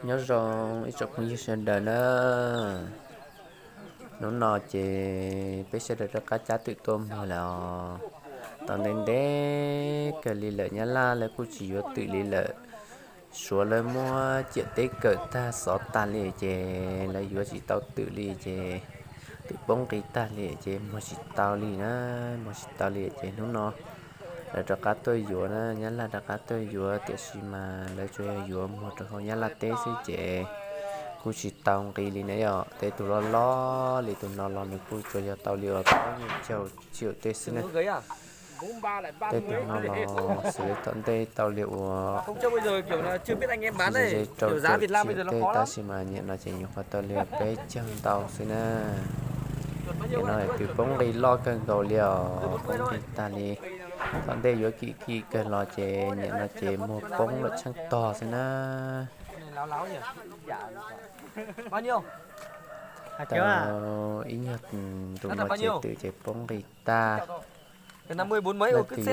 Nyob zoo ib tsoom phooj ywg sawv daws na. Hnub no ces peb sawv daws rov qab cab twm tuaj muag lawm os. Tau ntev ntev kawg li lawm, Nyab Laj lawv kuj tsis yuav twm li lawm. Suav lawv muab ciam teb kawm tag xov tag li ces lawv yuav tsis tau twm li ces twm poob nqis tag li ces muag tsis tau li na, muag tsis tau li ces hnub no lawv rov qab tuaj yuav na, Nyab Laj rov qab tuaj yuav, tiam sis mas lawv tsuas yog yuav muag rau hauv Nyab Laj teb xwb ces kuj tsis tau nqis li na yom. Tej tus loj loj li tus no los nws kuj tsuas yog tau li uas plaub caug txhiab tej xwb na. Tej tus no los xws li tom ntej tau li uas ze ze rau caum txhiab tej, tab sis mas nyem no ces nyuam qhuav tau li peb caug ntau xwb na. Nyem no twm poob nqis loj kawg nkaus li os, poob nqis tag li. Tom ntej yuav kim kim kawg los ces nyem no ces muag poob lawm tsheej tog xwb na. Tau ib nyuag ntu no ces twm ces poob nqis tag. Leej twg yuav kim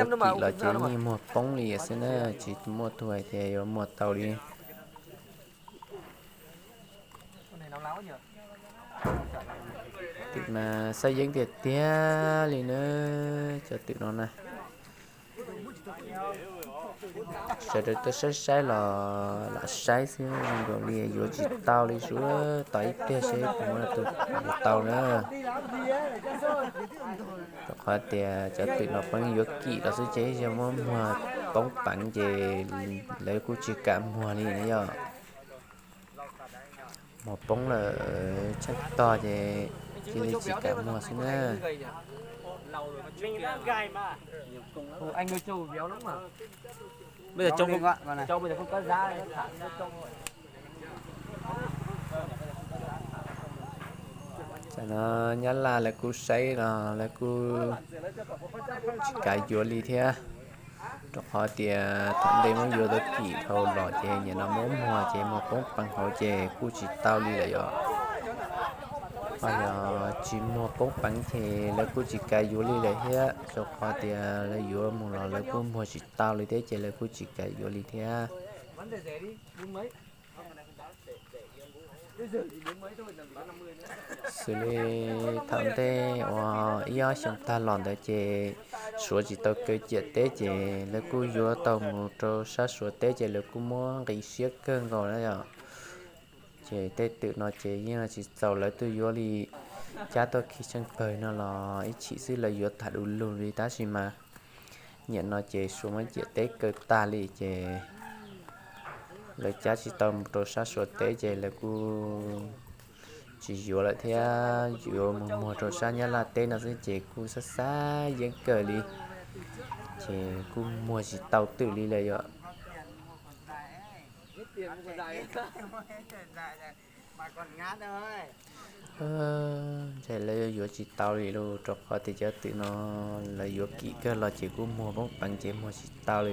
los ces yeej muag poob li xwb na, tsis muaj tus hais tias yuav muag tau li. Twm mas xab yeeb tiag tiag li na, cov twm no na. Sawv daws tuaj saib saib los lam saib xwb, zoo nkaus li yuav tsis tau li, suav tos ib pliag seb puas muaj tus yuav tau na. Rau qhov tias cov twm no pheej yuav kim los xwb ces yog muab muag poob peev ces lawv kuj tsis kam muag li na yom. Muag poob lawm tsheej tog ces cia li tsis kam muag xwb na. Tam no Nyab Laj lawv kuj saib los lawv kuj tsis kav yuav li thiab, rau qhov tias thaum ntej muab yuav tau kim dhau los ces nim no muab muag ces muag poob peev hauv ces kuj tsis tau li lawm yom. Ho yog tsis muag poob peev ces lawv kuj tsis kav yuav li lawm thiab, rau qhov tias lawv yuav mus los lawv kuj muag tsis tau li thiab ces lawv kuj tsis kav yuav li thiab. Xws li thaum ntej uas ib ob xyoos tag los ntawd ces suav tsis tau kaw ciam teb ces lawv kuj yuav tau mus rau sab suav teb ces lawv kuj muab nqis siab kawg nkaus na yom. Ces tej twm no ces yeej tsis txaus lawv tuaj yuav li, cab tuaj khi tsheej pawg no los ib chim xwb lawv yuav tag du lug li, tab sis mas nim no ces suav muab ciam teb kaw tag li ces lawv cab tsis tau mus rau sab suav teb ces lawv kuj tsis yuav lawm thiab, yuav mus muag rau sab Nyab Laj teb no xwb ces kuj xab xab yeeb kawg li, ces kuj muag tsis tau twm li lawm yom. Ntshe lawv yuav tsis tau li lauj, rau qhov tias cov twm no lawv yuav kim kawg los ces kuj muag poob peev ces muag tsis tau li.